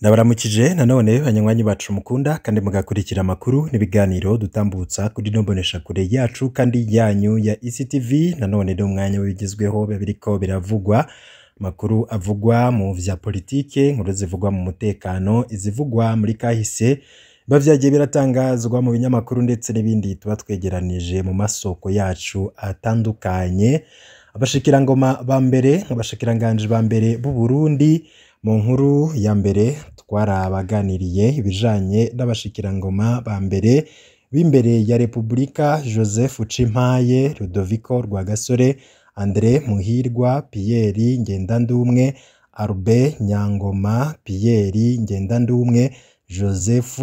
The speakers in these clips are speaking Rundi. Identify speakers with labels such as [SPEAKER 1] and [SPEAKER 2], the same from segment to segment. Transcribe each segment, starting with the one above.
[SPEAKER 1] Ndabaramukije nanone banywanyi bacu mukunda kandi mugakurikira amakuru n'ibiganiro dutambutsa kuri ino mboneshakure yacu kandi yanyu ya ECTV. Nanone ni umwanya w'ibigezweho biba biriko biravugwa, amakuru avugwa mu vya politike, inkuru zivugwa mu mutekano, izivugwa muri kahise biba vyagiye biratangazwa mu binyamakuru ndetse n'ibindi tuba twegeranije mu masoko yacu atandukanye. Abashikirangoma ba mbere, abashikiranganji ba mbere b'u Burundi, mu nkuru ya mbere twarabaganiriye ibijanye n'abashikirangoma ba mbere b'imbere ya Repubulika: Joseph Cimpaye, Rudoviko Rwagasore, André Muhirwa, Pierre Ngendandumwe, Albert Nyangoma, Pierre Ngendandumwe, Joseph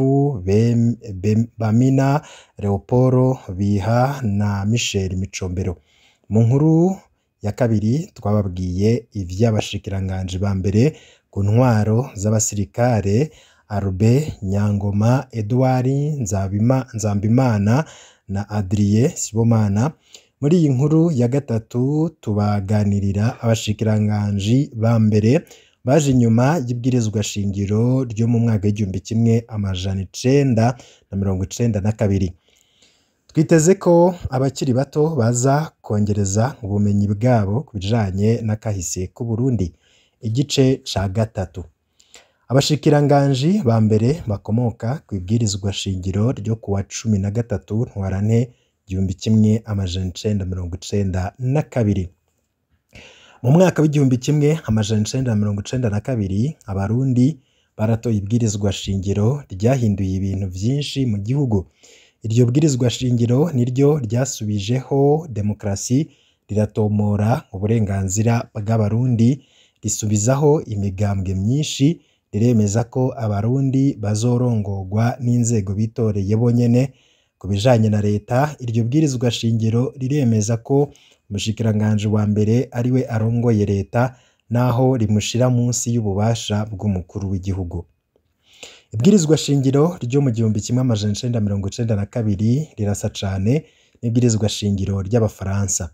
[SPEAKER 1] Bamina, Leopold Biha na Michel Micombero. Mu nkuru ya kabiri twababwiye ivy'abashikiranganji ba mbere ku ntwaro z'abasirikare: Albert Nyangoma, Edouard Nzambimana na Adrien Sibomana. Muri iyi nkuru ya gatatu tubaganirira abashikiranganji ba mbere baje inyuma y'ibwirizwa shingiro ryo mu mwaka w'1992. Twiteze ko abakiri bato baza kongereza ubumenyi bwabo ku bijanye n'akahise k'Uburundi. Igice ca gatatu. Abashikiranganji ba mbere bakomoka kw'ibwirizwa shingiro ryo kuwa 13 Ntwarante 1992. Mu mwaka w'1992 Abarundi baratoye ibwirizwa shingiro ryahinduye ibintu vyinshi mu gihugu. Iryo bwirizwa shingiro niryo ryasubijeho demokarasi, riratomora uburenganzira bw'Abarundi, risubizaho imigambwe myinshi, riremeza ko Abarundi bazorongorwa n'inzego bitoreye bonyene. Ku bijanye na leta, iryo bwirizwa shingiro riremeza ko umushikiranganji wa mbere ariwe arongoye leta, naho rimushira munsi y'ububasha bw'umukuru w'igihugu. Ibwirizwa shingiro ryo mu 1992 rirasa cane n'ibwirizwa shingiro ry'Abafaransa.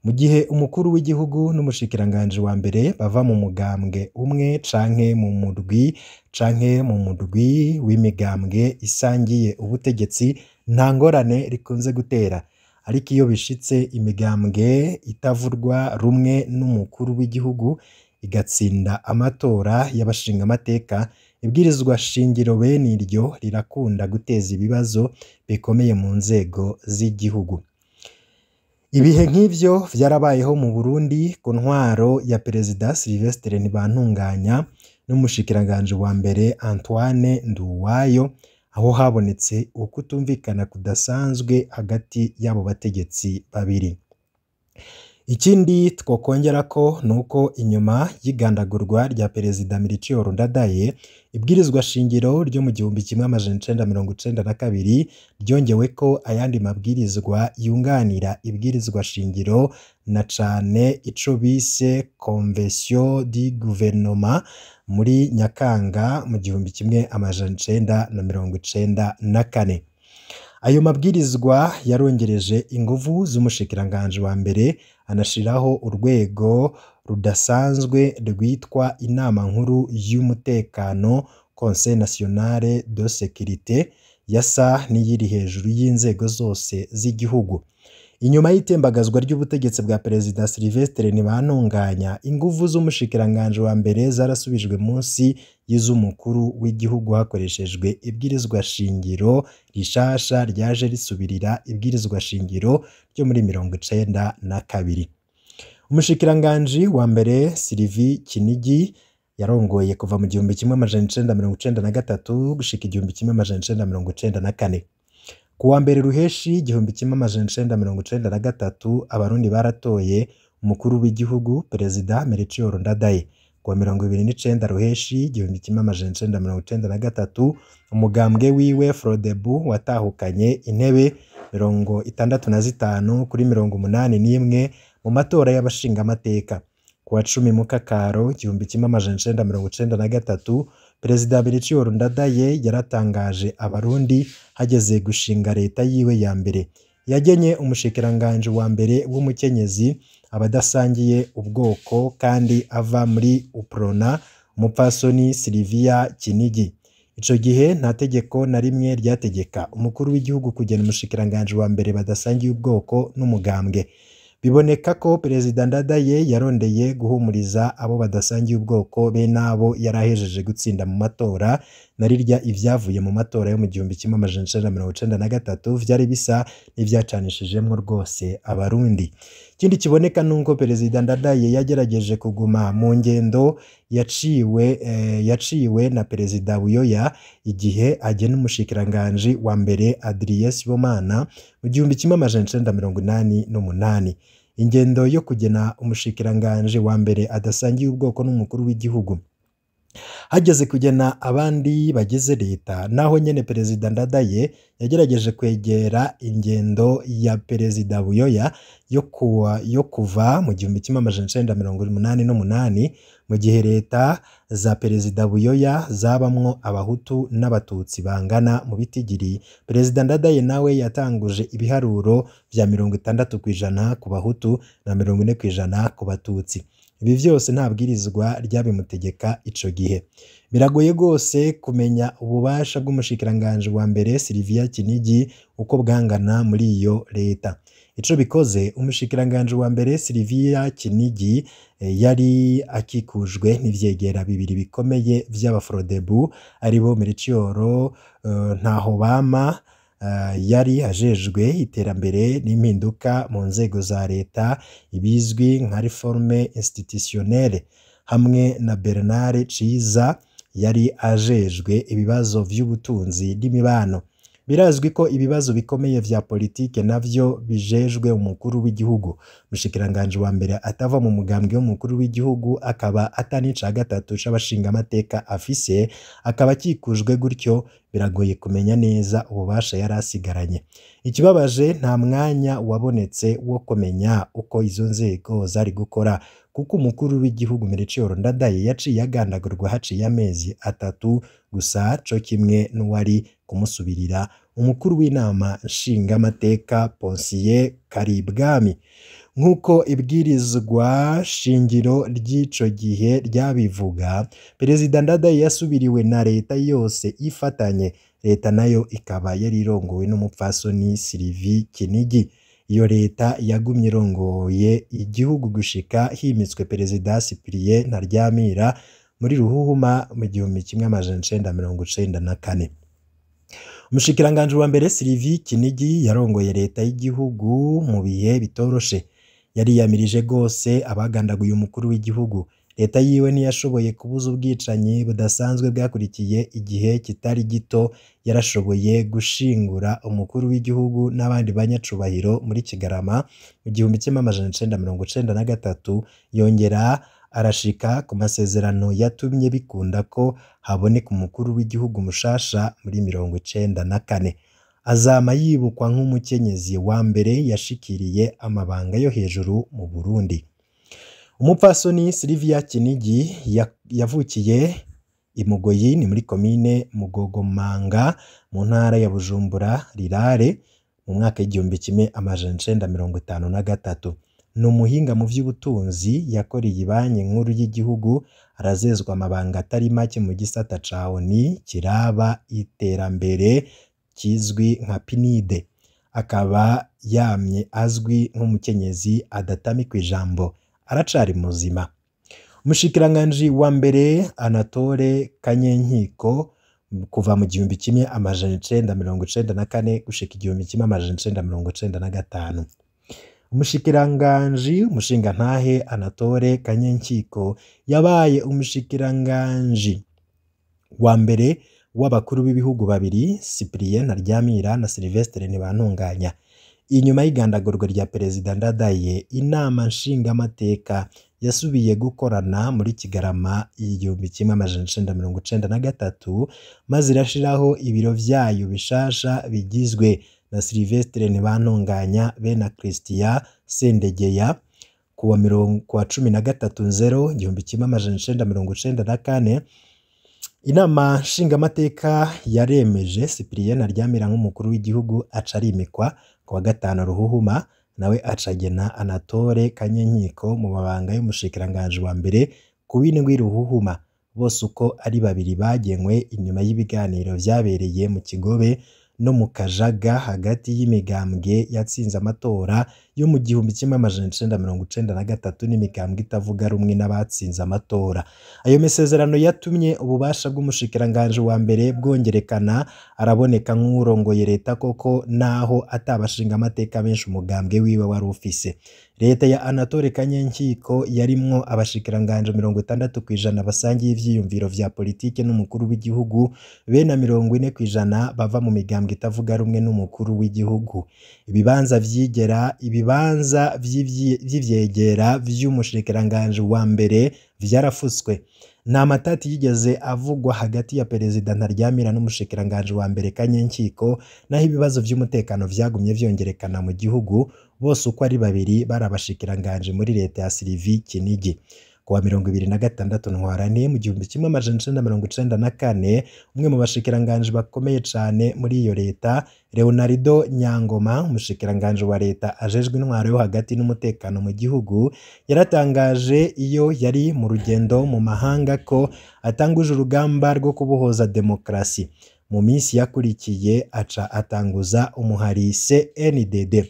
[SPEAKER 1] Mu gihe umukuru w'igihugu n'umushikiranganji wa mbere bava mu mugambwe umwe canke mu murwi canke mu murwi w'imigambwe isangiye ubutegetsi, nta ngorane rikunze gutera. Ariko iyo bishitse imigambwe itavurwa rumwe n'umukuru w'igihugu igatsinda amatora y'abashingamateka, ibwirizwa shingiro bene iryo rirakunda guteza ibibazo bikomeye mu nzego z'igihugu. Ibihe nk'ivyo vyarabayeho mu Burundi ku ntwaro ya Perezida Sylvestre Ntibantunganya n'umushikiranganji wa mbere Antoine Nduwayo, aho habonetse ukutumvikana kudasanzwe hagati y'abo bategetsi babiri. Ikindi twokongerako nuko inyuma y'igandagurwa rya Perezida Melchior Ndadaye, ibwirizwa shingiro ryo mu 1992 ryongeweko ayandi mabwirizwa yunganira ibwirizwa shingiro, na cane ico bise Convention du Gouvernement muri Nyakanga mu 1994. Ayo mabwirizwa yarongereje inguvu z'umushikiranganji wa mbere, anashiraho urwego rudasanzwe rwitwa Inama Nkuru y'Umutekano, Conseil National de Sécurité, yasa n'iyiri hejuru y'inzego zose z'igihugu. Inyuma y'itembagazwa ry'ubutegetsi bwa Perezida Sylvestre Ntibantunganya, inguvu z'umushikiranganji wa mbere zarasubijwe munsi y'iz'umukuru w'igihugu hakoreshejwe ibwirizwa shingiro rishasha ryaje risubirira ibwirizwa shingiro ryo muri 92. Umushikiranganji wa mbere Sylvie Kinigi yarongoye kuva mu 1993 gushika 1994. Ku wa mbere Ruheshi 1993 Abarundi baratoye umukuru w'igihugu Perezida Melchior Ndadaye. Ku wa 29 Ruheshi 1993 umugambwe wiwe Frodebu watahukanye intebe 65 kuri 81 mu matora y'abashingamateka. Ku wa 10 Mukakaro 1993 Perezida Melchior Ndadaye yaratangaje Abarundi hageze gushinga leta yiwe ya mbere. Yagenye umushikiranganji wa mbere w'umukenyezi, abadasangiye ubwoko kandi ava muri UPRONA, umupfasoni Sylvia Kinigi. Ico gihe nta tegeko na rimwe ryategeka umukuru w'igihugu kugena umushikiranganji wa mbere badasangiye ubwoko n'umugambwe. Biboneka ko Perezida Ndadaye yarondeye guhumuriza abo badasangiye ubwoko be n'abo yari ahejeje gutsinda mu matora, na rirya ivyavuye mu matora yo mu 1993 vyari bisa n'ivyacanishijemwo rwose Abarundi. Ikindi kiboneka nuko Perezida Ndadaye yagerageje kuguma mu ngendo yaciwe na Perezida Buyoya igihe agena umushikiranganji wa mbere Adrien Sibomana mu 1988. Ingendo yo kugena umushikiranganji wa mbere adasangiye ubwoko n'umukuru w'igihugu. Hageze kugena abandi bagize leta, naho nyene Perezida Ndadaye yagerageje kwegera ingendo ya Perezida Buyoya yo kuva mu 1988, mu gihe leta za Perezida Buyoya zabamwo Abahutu n'Abatutsi bangana mu bitigiri. Perezida Ndadaye nawe yatanguje ibiharuro vya 60% ku Bahutu na 40% ku Batutsi. Ibi vyose nta bwirizwa ryabimutegeka ico gihe. Biragoye gose kumenya ububasha bw'umushikiranganji wa mbere Sylvia Kinigi uko bwangana muri iyo leta. Ico bikoze, umushikiranganji wa mbere Sylvia Kinigi yari akikujwe n'ivyegera bibiri bikomeye vy'abafrodebu, aribo Melchior Ntahobama yari ajejwe iterambere n'impinduka mu nzego za leta ibizwi nka réforme institutionnelle, hamwe na Bernard Ciza yari ajejwe ibibazo vy'ubutunzi n'imibano. Birazwi ko ibibazo bikomeye vya politike navyo bijejwe umukuru w'igihugu. Umushikiranganji wa mbere atava mu mugambwe w'umukuru w'igihugu akaba atanica gatatu c'abashingamateka afise, akaba akikujwe gutyo, biragoye kumenya neza ububasha yari asigaranye. Ikibabaje, nta mwanya wabonetse wo kumenya uko izo nzego zari gukora, kuko umukuru w'igihugu Melchior Ndadaye yaciye agandagurwa haciye amezi 3 gusa, co kimwe n'uwari kumusubirira umukuru w'inama nshingamateka Ponsier Karibwami. Nk'uko ibwirizwa shingiro ry'ico gihe ryabivuga, Perezida Ndadaye yasubiriwe na leta yose ifatanye, leta nayo ikaba yari irongowe n'umupfasoni Sylvie Kinigi. Iyo leta yagumye irongoye igihugu gushika himitswe Perezida Cyprien Ntaryamira muri Ruhuhuma mu 1994. Umushikiranganji wa mbere Sylvie Kinigi yarongoye leta y'igihugu mu bihe bitoroshe. Yariyamirije gose abagandaguye umukuru w'igihugu. Leta yiwe ntiyashoboye kubuza ubwicanyi budasanzwe bwakurikiye igihe kitari gito. Yarashoboye gushingura umukuru w'igihugu n'abandi banyacubahiro muri Kigarama mu 1993, yongera arashika ku masezerano yatumye bikunda ko haboneka umukuru w'igihugu mushasha muri 94. Azama yibukwa nk'umukenyezi wa mbere yashikiriye amabanga yo hejuru mu Burundi. Umupfasoni Sylvia Kinigi yavukiye i Mugoyi, ni muri komine Mugogomanga mu ntara ya Bujumbura Rirare mu mwaka 1953. Ni umuhinga mu vy'ubutunzi, yakoreye Banki Nkuru y'igihugu, arazezwa amabanga atari make mu gisata ca ONU kiraba iterambere kizwi nka PNID. Akaba yamye azwi nk'umukenyezi adatamikwa ijambo, aracari muzima. Umushikiranganji wa mbere Anatole Kanyenkiko kuva mu 1994 gushika 1995. Umushikiranganji umushingantahe Anatole Kanyenkiko yabaye umushikiranganji wa mbere w'abakuru b'ibihugu babiri, Cyprien Ntaryamira na Sylvestre Ntibantunganya. Inyuma y'igandagurwa rya Perezida Ndadaye, inama nshingamateka yasubiye gukorana muri Kigarama 1993, maze irashiraho ibiro vyayo bishasha bigizwe na Sylvestre Ntibantunganya be na Christian Sendegeya. Kuwa 13 1994 inama nshingamateka yaremeje Cyprien Ntaryamira nk'umukuru w'igihugu, aca arimikwa kuwa 5 Ruhuhuma, nawe acagena Anatole Kanyenkiko mu mabanga y'umushikiranganji wa mbere ku w'indwi Ruhuhuma. Bose uko ari babiri bagenywe inyuma y'ibiganiro vyabereye mu Kigobe no mu Kajaga hagati y'imigambwe yatsinze amatora yo mu 1993 n'imigambwe itavuga rumwe n'abatsinze amatora. Ayo masezerano yatumye ububasha bw'umushikiranganji wa mbere bwongerekana, araboneka nk'uwurongoye leta koko naho atabashinga amateka benshi umugambwe wiwe wari ufise. Leta ya Anatole Kanyenkiko yarimwo abashikiranganje 60% basangiye ivyiyumviro vya politike n'umukuru w'igihugu, be na 40% bava mu migambwe itavuga rumwe n'umukuru w'igihugu. Ibibanza vyigera ibibanza vy'ivyegera vy'umushikiranganje wa mbere vyarafutswe. Nta matati yigeze avugwa hagati ya Perezida Ntaryamira n'umushikiranganje wa mbere Kanyenkiko, naho ibibazo vy'umutekano vyagumye vyongerekana mu gihugu. Bose uko ari babiri bari abashikiranganje muri leta ya Sylvie Kinigi. Kuwa 26 Ntwarante mu 1994, umwe mu bashikiranganje bakomeye cane muri iyo leta, Leonardo Nyangoma, umushikiranganje wa leta ajejwe intwaro yo hagati n'umutekano mu gihugu, yaratangaje iyo yari mu rugendo mu mahanga ko atanguje urugamba rwo kubohoza demokrasi. Mu minsi yakurikiye aca atanguza umuhari CNDD.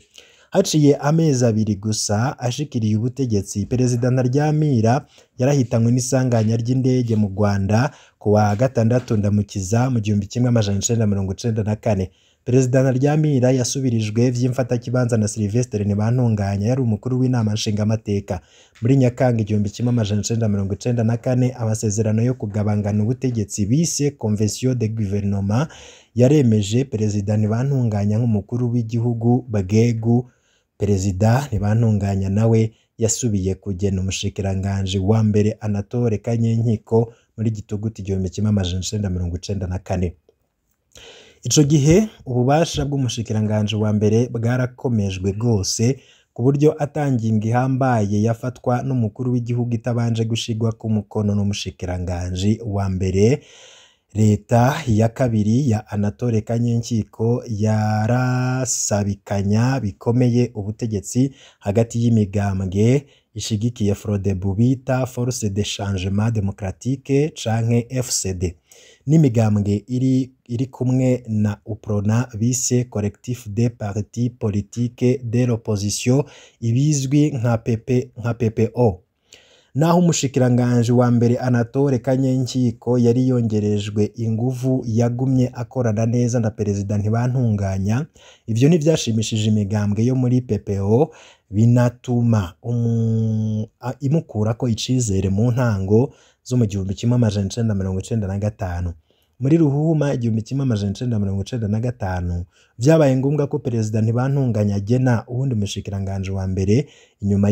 [SPEAKER 1] Haciye amezi abiri gusa ashikiriye ubutegetsi, Perezida Ntaryamira yarahitanywe n'isanganya ry'indege mu Rwanda kuwa 6 Ndamukiza mu 1994. Perezida Ntaryamira yasubirijwe vy'imfatakibanza na Sylvestre Ntibantunganya yari umukuru w'inama nshingamateka. Muri Nyakanga 1994, amasezerano yo kugabangana ubutegetsi bise Convention de Gouvernement yaremeje Perezida Ntibantunganya nk'umukuru w'igihugu Bagegu. Perezida Ntibantunganya nawe yasubiye kugena umushikiranganje wa mbere Anatole Kanyenkiko muri Gituguti 1994. Ico gihe ububasha bw'umushikiranganje wa mbere bwarakomejwe bwose, ku buryo atangingo ihambaye yafatwa n'umukuru w'igihugu itabanje gushigwa ku mukono n'umushikiranganje wa mbere. Leta ya kabiri ya Anatole Kanyenkiko yarasabikanya bikomeye ubutegetsi hagati y'imigambwe ishigikiye Frodebu bita Force de Changement Démocratique canke FCD, n'imigambwe iri kumwe na UPRONA bise Collectif des Partis Politiques de l'Opposition, ibizwi nka PPO. Naho umushikiranganje wa mbere Anatole Kanyenkiko yari yongerejwe inguvu, yagumye akorana neza na Perezida Ntibantunganya. Ivyo ntivyashimishije imigambwe yo muri PPO, binatuma imukurako icizere mu ntango zo mu 1995. Muri Ruhuma 1995 vyabaye ngombwa ko Perezida Ntibantunganya agena uwundi mushikiranganje wa mbere inyuma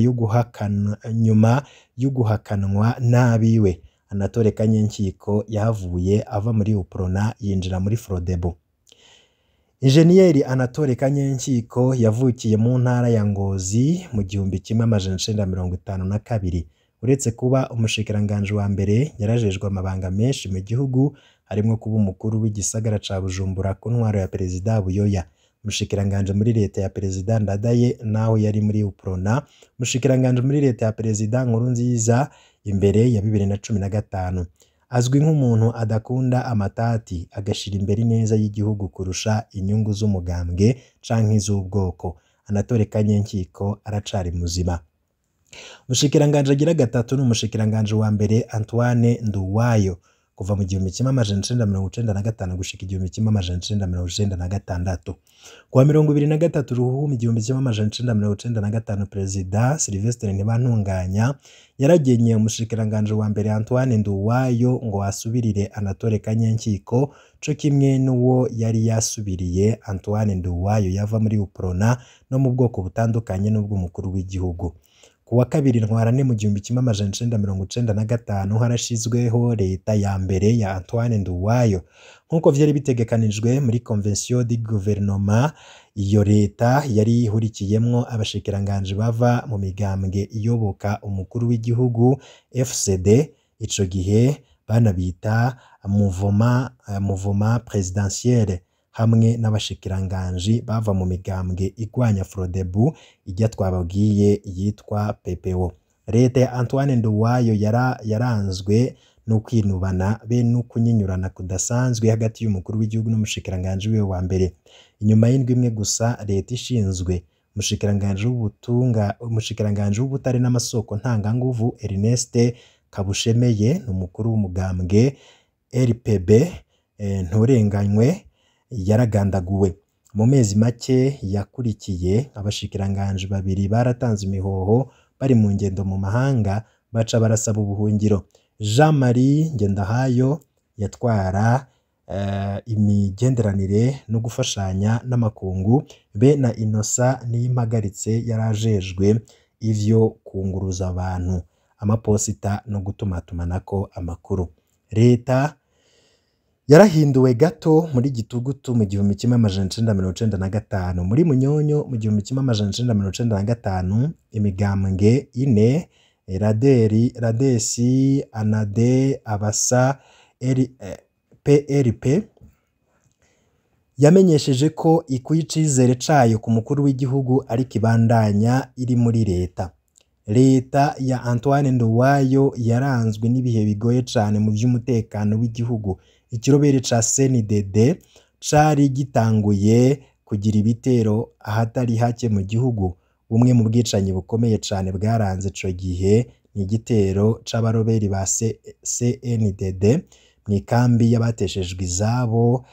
[SPEAKER 1] y'uguhakanwa n'abiwe. Anatole Kanyenkiko yahavuye ava muri UPRONA yinjira muri Frodebu. Injeniyeri Anatole Kanyenkiko yavukiye mu ntara ya Ngozi mu 1952. Uretse kuba umushikiranganje wa mbere, yarajejwe amabanga menshi mu gihugu, harimwo kuba umukuru w'igisagara ca Bujumbura ku ntwaro ya Perezida Buyoya, umushikiranganje muri leta ya Perezida Ndadaye naho yari muri UPRONA, umushikiranganje muri leta ya Perezida Nkurunziza imbere ya 2015. Azwi nk'umuntu adakunda amatati, agashira imbere ineza y'igihugu kurusha inyungu z'umugambwe canke iz'ubwoko. Anatole Kanyenkiko aracari muzima. Umushikiranganje agira gatatu ni umushikiranganje wa mbere Antoine Nduwayo, kuva mu 1995 gushika 1996. Kuwa 23 Ruhuma 1995, Perezida Sylvestre Ntibantunganya yaragenye umushikiranganje wa mbere Antoine Nduwayo ngo asubirire Anatole Kanyenkiko, co kimwe n'uwo yari yasubiriye Antoine Nduwayo yava muri UPRONA no mu bwoko butandukanye n'ubw'umukuru w'igihugu. Kuwa 2 Ntwarante mu 1995 harashizweho leta ya mbere ya Antoine Nduwayo. Nk'uko vyari bitegekanijwe muri Convention du Gouvernement, iyo leta yari ihurikiyemwo abashikiranganje bava mu migambwe iyoboka umukuru w'igihugu FCD, ico gihe banabita Mouvement Presidentiel, hamwe n'abashikiranganji bava mu migambwe igwanya Frodebu ijya twababwiye yitwa PPO. Leta ya Antoine Nduwayo yaranzwe n'ukwinubana be n'ukunyinyurana kudasanzwe hagati y'umukuru w'igihugu n'umushikiranganji wiwe wa mbere. Inyuma y'indwi imwe gusa leta ishinzwe, umushikiranganji w'ubutare n'amasoko ntanganguvu Ernest Kabushemeye n'umukuru w'umugambwe RPB Nturenganywe yaragandaguwe. Mu mezi make yakurikiye, abashikiranganji babiri baratanze imihoho bari mu ngendo mu mahanga, baca barasaba ubuhungiro. Jean Marie Ngendahayo yatwara imigenderanire no gufashanya n'amakungu, be na Innocent Niyimpagaritse yarajejwe ivyo kunguruza abantu, amaposita no gutumatumanako amakuru. Leta yarahinduwe gato muri Gitugutu mu 1995. Muri Munyonyo mu 1995, imigambwe ine Raderi, Radesi, Anade, Abasa, PRP yamenyesheje ko ikuye icizere cayo ku mukuru w'igihugu, ariko ibandanya iri muri leta. Leta ya Antoine Nduwayo yaranzwe n'ibihe bigoye cane mu vy'umutekano w'igihugu. Ikirobere ca CNDD cari gitanguye kugira ibitero ahatari hake mu gihugu. Bumwe mu bwicanyi bukomeye cane bwaranze ico gihe ni igitero c'abaroberi ba CNDD mw'ikambi y'abateshejwe izabo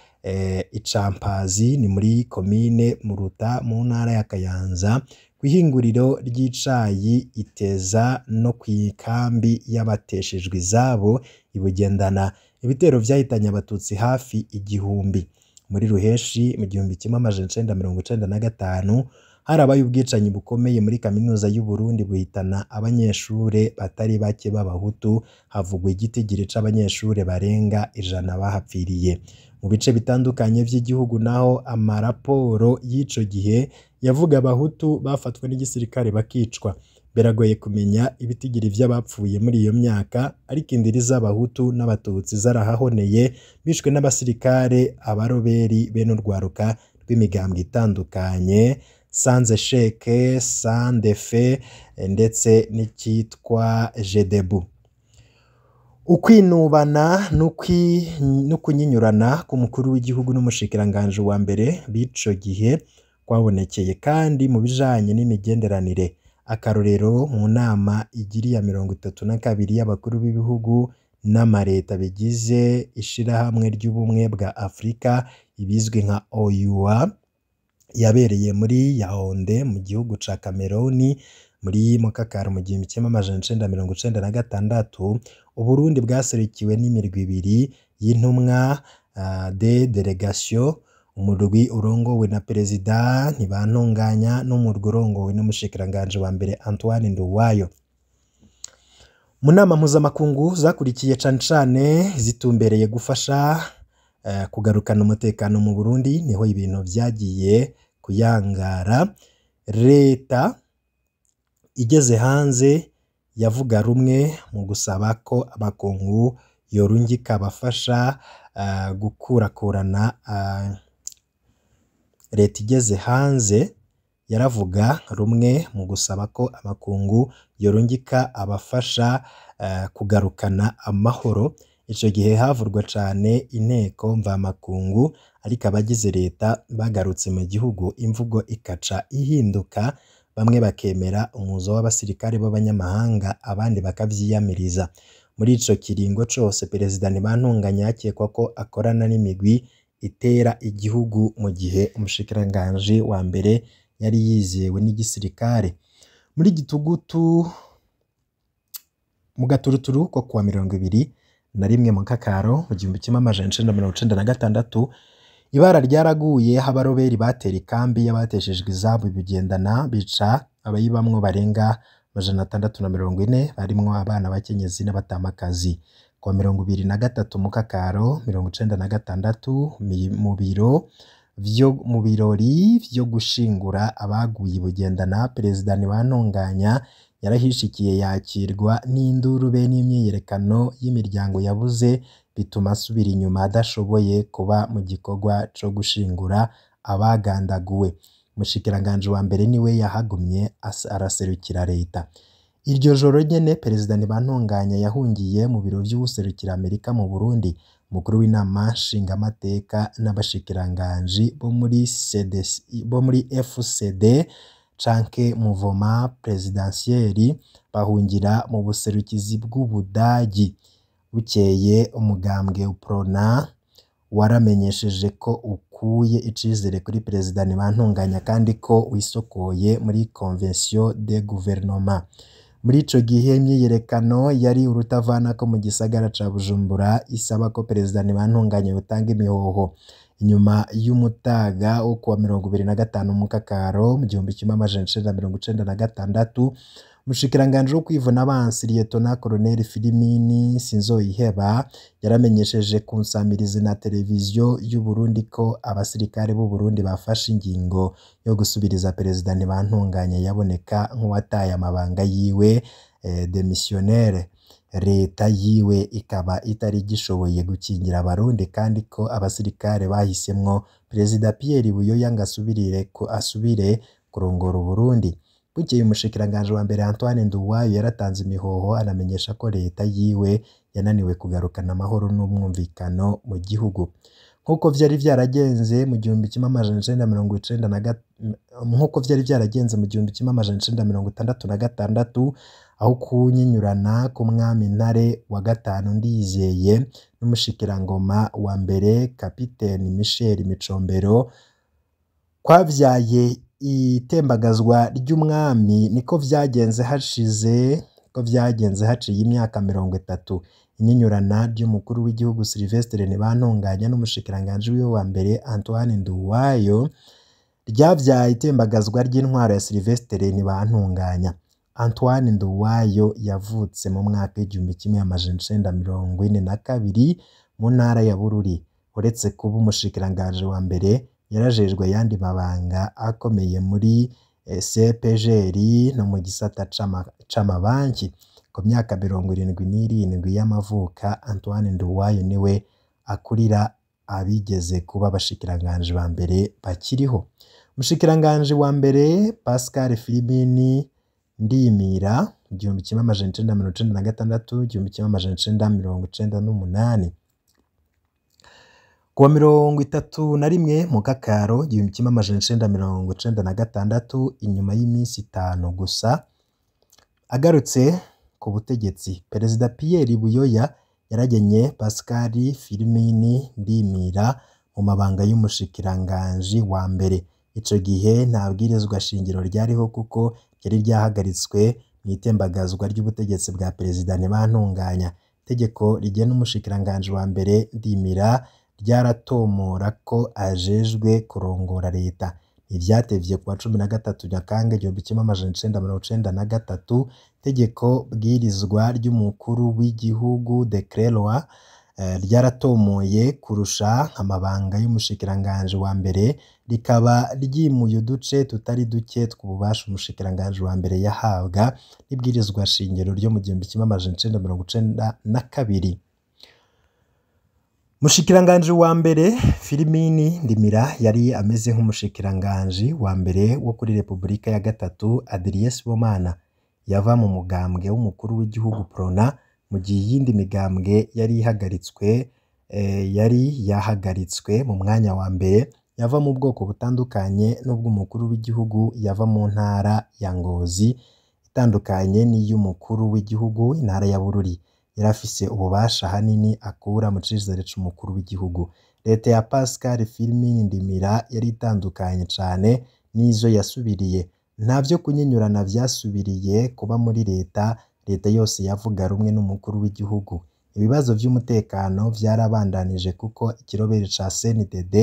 [SPEAKER 1] Icampazi, ni muri komine Muruta mu ntara ya Kayanza, kw'ihinguriro ry'icayi Iteza no kw'ikambi y'abateshejwe izabo i Bugendana. Ibitero vyahitanye abatutsi hafi 1000. Muri Ruheshi mu 1995 harabaye ubwicanyi bukomeye muri kaminuza y'u Burundi buhitana abanyeshure batari bake b'abahutu, havugwa igitigiri c'abanyeshure barenga 100 bahapfiriye. Mu bice bitandukanye vy'igihugu naho amaraporo y'ico gihe yavuga abahutu bafatwa n'igisirikare bakicwa. Biragoye kumenya ibitigiri vy'abapfuye muri iyo myaka, ariko indiri z'abahutu n'abatutsi zarahahoneye, bishwe n'abasirikare, abaroberi be n'urwaruka rw'imigambwe itandukanye, Sanze Sheke, Sandefe ndetse n'ikitwa Jedebu. Ukwinubana n'ukunyinyurana k'umukuru w'igihugu n'umushikiranganji wa mbere b'ico gihe kwabonekeye kandi mu bijanye n'imigenderanire. Akarorero, mu nama igiri ya 32 y'abakuru b'ibihugu n'amareta bigize ishirahamwe ry'ubumwe bwa Afrika ibizwi nka OUA, yabereye muri Yaounde mu gihugu ca Cameroon muri Mukakaro mu 1996, Uburundi bwaserukiwe n'imirwi ibiri y'intumwa de delegation, umurwi urongowe na Perezida Ntibantunganya n'umurwi urongowe n'umushikiranganji wa mbere Antoine Nduwayo. Mu nama mpuzamakungu zakurikiye cane cane zitumbereye gufasha kugarukana umutekano mu Burundi, niho ibintu vyagiye kuyangara. Leta igeze hanze yavuga rumwe mu gusaba ko amakungu yorungika abafasha gukurakurana. Leta igeze hanze yaravuga rumwe mu gusaba ko amakungu yorungika abafasha kugarukana amahoro. Ico gihe havurwa cane inteko mvamakungu, ariko abagize leta bagarutse mu gihugu imvugo ikaca ihinduka, bamwe bakemera umuzo w'abasirikare b'abanyamahanga, abandi bakavyiyamiriza. Muri ico kiringo cose Perezida Ntibantunganya yakekwa ko akorana n'imigwi itera igihugu, mu gihe umushikiranganji wa mbere yari yizewe n'igisirikare. Muri Gitugutu mu gaturuturu ko kuwa 21 Mukakaro mu 1996, ibara ryaraguye aho abaroberi batera ikambi y'abateshejwe izabo i Bugendana, bica abayibamwo barenga 640 barimwo abana, abakenyezi n'abatamakazi. Kuwa 23 Mukakaro 96, mu birori vyo gushingura abaguye i Bugendana, Perezida Ntibantunganya yarahishikiye yakirwa n'induru be n'imyiyerekano y'imiryango yabuze, bituma asubira inyuma adashoboye kuba mu gikorwa co gushingura abagandaguwe. Umushikiranganji wa mbere niwe yahagumye araserukira leta. Iryo joro nyene Perezida Ntibantunganya yahungiye mu biro vy'uwuserukira Amerika mu Burundi, umukuru w'inama nshingamateka n'abashikiranganji bo muri FCD canke Mouvement Presidentiel bahungira mu buserukizi bw'Ubudagi. Bukeye umugambwe UPRONA waramenyesheje ko ukuye icizere kuri Perezida Ntibantunganya kandi ko wisokoye muri Convention de Gouvernement. Muri ico gihe imyiyerekano yari urutavanako mu gisagara ca Bujumbura isaba ko Perezida Ntibantunganya yotanga imihoho. Inyuma y'umutaga wo kuwa 25 Mukakaro mu 1996, umushikiranganji wo kwivuna abansi Liyetona Koloneli Filimini Sinzoyiheba yaramenyesheje ku nsamirizi na televiziyo y'Uburundi ko abasirikare b'u Burundi bafashe ingingo yo gusubiriza Perezida Ntibantunganya yaboneka nk'uwataye amabanga yiwe demissionnaire. Leta yiwe ikaba itari igishoboye gukingira abarundi kandi ko abasirikare bahisemwo Perezida Pierre Buyoya ngo asubire kurongora Uburundi. Bukeye umushikiranganji wa mbere Antoine Nduwayo yaratanze imihoho anamenyesha ko leta yiwe yananiwe kugarukana amahoro n'umwumvikano mu gihugu. Nk'uko vyari vyaragenze mu 1996, aho kunyinyurana k'umwami Ntare wa gatanu Ndizeye n'umushikirangoma wa mbere Kapiteni Michel Micombero kwavyaye itembagazwa ry'umwami, niko vyagenze haciye imyaka 30. Inyinyurana ry'umukuru w'igihugu Sylvestre Ntibantunganya n'umushikiranganji wiwe wa mbere Antoine Nduwayo ryavyaye itembagazwa ry'intwaro ya Sylvestre Ntibantunganya. Antoine Nduwayo yavutse mu mwaka w'1942 mu ntara ya Bururi. Uretse kuba umushikiranganji wa mbere, yarajejwe ayandi mabanga akomeye muri CPGR no mu gisata c'amabanki. Ku myaka 77 y'amavuka, Antoine Nduwayo niwe akurira abigeze kuba abashikiranganji ba mbere bakiriho. Umushikiranganji wa mbere Pascal Filimini Ndimira 1996 1998. Kuwa 31 Mukakaro 1996, inyuma y'iminsi 5 gusa agarutse ku butegetsi, Perezida Pierre Buyoya yaragenye Pascal Filimini Ndimira mu mabanga y'umushikiranganji wa mbere. Ico gihe nta bwirizwa shingiro ryariho kuko ryari ryahagaritswe mw'itembagazwa ry'ubutegetsi bwa Perezida Ntibantunganya. Itegeko rigena umushikiranganji wa mbere Ndimira ryaratomora ko ajejwe kurongora leta. Ntivyatevye kuwa 13 Nyakanga 1993, itegeko bwirizwa ry'umukuru w'igihugu Décret loi ryaratomoye kurusha amabanga y'umushikiranganji wa mbere, rikaba ryimuye uduce tutari duke tw'ububasha umushikiranganji wa mbere yahabwa n'ibwirizwa shingiro ryo mu 1992. Umushikiranganji wa mbere Filimini Ndimira yari ameze nk'umushikiranganji wa mbere wo kuri Repubulika ya gatatu Adrien Sibomana. Yava mu mugambwe w'umukuru w'igihugu Prona, mu gihe iyindi migambwe yari yahagaritswe mu mwanya wa mbere. Yava mu bwoko butandukanye n'ubw'umukuru w'igihugu, yava mu ntara ya Ngozi itandukanye n'iy'umukuru w'igihugu intara ya Bururi. Yarafise ububasha hanini akura mu cizere c'umukuru w'igihugu. Leta ya Pascal Filimini Ndimira yari itandukanye cane n'izo yasubiriye. Nta vyo kunyinyurana vyasubiriye kuba muri leta, leta yose yavuga rumwe n'umukuru w'igihugu. Ibibazo vy'umutekano vyarabandanije kuko ikirobere ca CNDD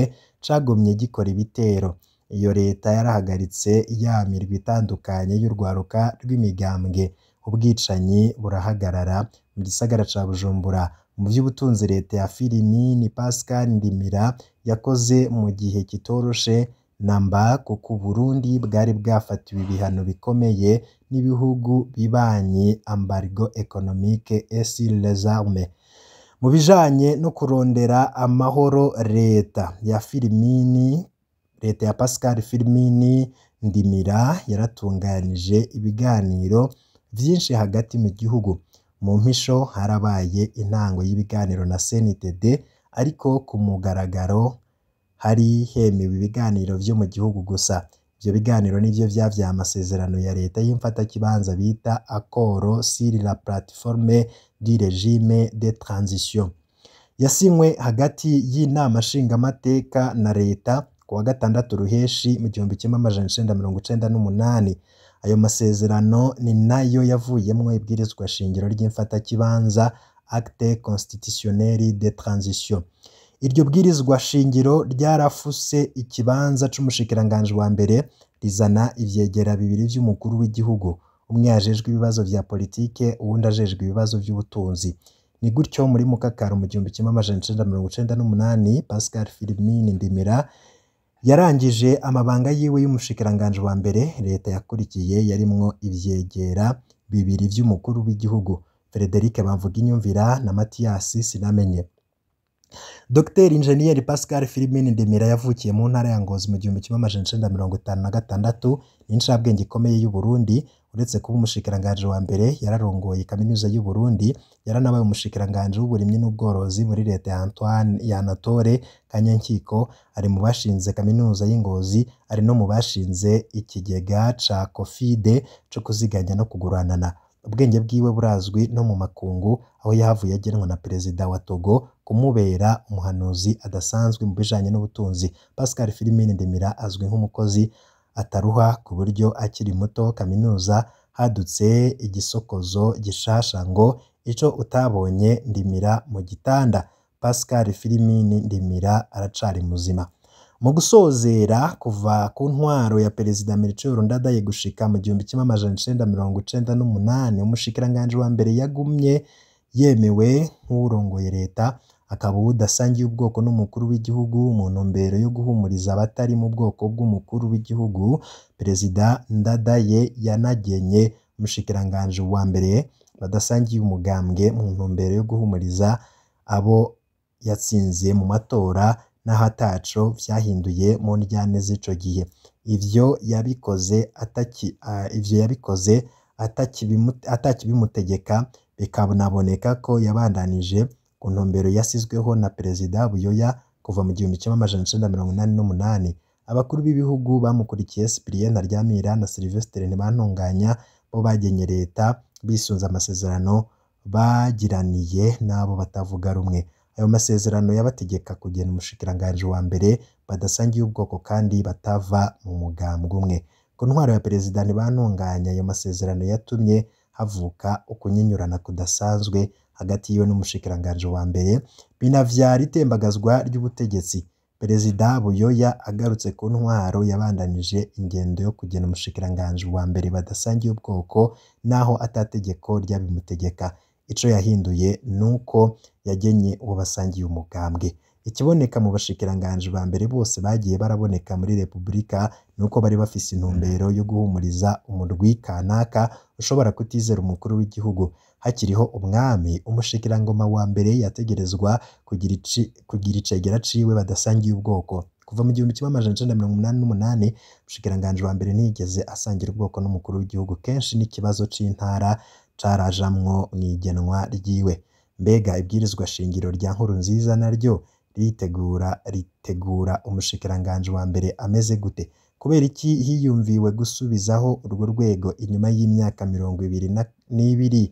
[SPEAKER 1] cagumye gikora ibitero. Iyo leta yarahagaritse ya mirwi itandukanye y'urwaruka rw'imigambwe. Ubwicanyi burahagarara mu gisagara ca Bujumbura. Mu vy'ubutunzi leta ya Filimini Pascal Ndimira yakoze mu gihe kitoroshe namba, kuko Uburundi bwari bwafatiwe ibihano bikomeye n'ibihugu bibanyi, embargo économique et sur les armes. Mu bijanye no kurondera amahoro, leta ya Filimini, leta ya Pascal Filimini Ndimira yaratunganije ibiganiro vyinshi hagati mu gihugu. Mu mpisho harabaye intango y'ibiganiro na CNDD, ariko ku mugaragaro hari hemewe ibiganiro vyo mu gihugu gusa. Ivyo biganiro nivyo vyavyaye amasezerano ya leta y'imfatakibanza bita Accord sur la plateforme du régime de transition, yasinywe hagati y'inama nshingamateka na leta kuwa gatandatu Ruheshi mu 1998. Ayo masezerano ni nayo yavuyemwo ibwirizwa shingiro ry'imfatakibanza, Acte constitutionnel de transition. Iryo bwirizwa shingiro ryarafuse ikibanza c'umushikiranganji wa mbere, rizana ivyegera bibiri vy'umukuru w'igihugu, umwe ajejwe ibibazo vya politike, uwundi ajejwe ibibazo vy'ubutunzi. Ni gutyo muri Mukakaro mu 1998 Pascal Firmin Ndimira yarangije amabanga yiwe y'umushikiranganji wa mbere. Leta yakurikiye yarimwo ivyegera bibiri vy'umukuru w'igihugu, Frederic Bamvuginyumvira na Mathias Sinamenye. Dr Ingenier Pascal Firmin Ndemera yavukiye mu ntara ya Ngozi mu 1956, ni incabwenge ikomeye y'u Burundi. Uretse kuba umushikiranganji wa mbere, yararongoye kaminuza y'u Burundi, yaranabaye umushikiranganji w'uburimyi n'ubworozi muri leta ya Antoine ya Anatole Kanyankiko, ari mu bashinze kaminuza y'i Ngozi, ari no mu bashinze ikigega ca Cofide co kuziganya no kuguranana. Ubwenge bwiwe burazwi no mu makungu, aho yahavuye agenwa na perezida wa Togo kumubera umuhanuzi adasanzwe mu bijanye n'ubutunzi. Pascal Firmin Ndemira azwi nk'umukozi ataruha, ku buryo akiri muto kaminuza hadutse igisokozo gishasha ngo ico utabonye Ndimira mu gitanda. Pascal Firmin Ndimira aracari muzima. Mu gusozera, kuva ku ntwaro ya perezida Melchior Ndadaye gushika mu 1998, umushikiranganji wa mbere yagumye yemewe nk'uwurongoye leta, akaba uwudasangiye ubwoko n'umukuru w'igihugu. Mu ntumbero yo guhumuriza abatari mu bwoko bw'umukuru w'igihugu, perezida Ndadaye yanagenye umushikiranganji wa mbere badasangiye umugambwe mu ntumbero yo guhumuriza abo yatsinze mu matora, naho ataco vyahinduye mu ndyane z'ico gihe. Ivyo yabikoze atakibimutegeka, bikanaboneka ko yabandanije ku ntumbero yasizweho na perezida Buyoya kuva mu 1988. Abakuru b'ibihugu bamukurikiye, Cyprien Ntaryamira na Sylvestre Ntibantunganya, bo bagenye leta bisunze amasezerano bagiraniye n'abo batavuga rumwe. Ayo masezerano yabategeka kugena umushikiranganji wa mbere badasangiye ubwoko kandi batava mu mugambwe umwe. Ku ntwaro ya perezida Ntibantunganya, ayo masezerano yatumye havuka ukunyinyurana kudasanzwe hagati yiwe n'umushikiranganji wa mbere, binavyara itembagazwa ry'ubutegetsi. Perezida Buyoya agarutse ku ntwaro yabandanije ingendo yo kugena umushikiranganji wa mbere badasangiye ubwoko, naho atategeko ryabimutegeka. Ico yahinduye nuko yagenye uwo basangiye umugambwe. Ikiboneka mu bashikiranganji ba mbere bose bagiye baraboneka muri Repubulika nuko bari bafise intumbero yo guhumuriza umurwi kanaka ushobora kutizera umukuru w'igihugu. Hakiriho umwami, umushikirangoma wa mbere yategerezwa kugira icegera ciwe badasangiye ubwoko. Kuva mu 1988 umushikiranganji wa mbere ntiyigeze asangira ubwoko n'umukuru w'igihugu, kenshi n'ikibazo c'intara carajamwo mw'igenwa ryiwe. Mbega ibwirizwa shingiro rya Nkurunziza naryo ritegura umushikiranganji wa mbere ameze gute? Kubera iki hiyumviwe gusubizaho urwo rwego inyuma y'imyaka 22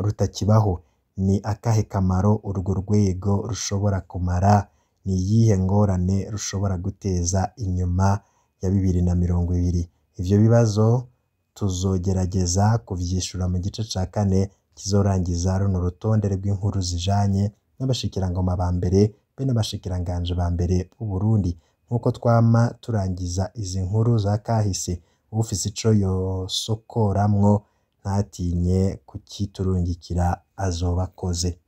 [SPEAKER 1] rutakibaho? Ni akahe kamaro urwo rwego rushobora kumara? Ni iyihe ngorane rushobora guteza inyuma ya 2020? Ivyo bibazo tuzogerageza kuvyishura mu gice ca kane kizorangiza runo rutonde rw'inkuru zijanye n'abashikirangoma ba mbere be n'abashikiranganje ba mbere b'u Burundi. Nk'uko twama turangiza izi nkuru za kahise, ufise ico yosokoramwo ntatinye kukiturungikira azoba akoze.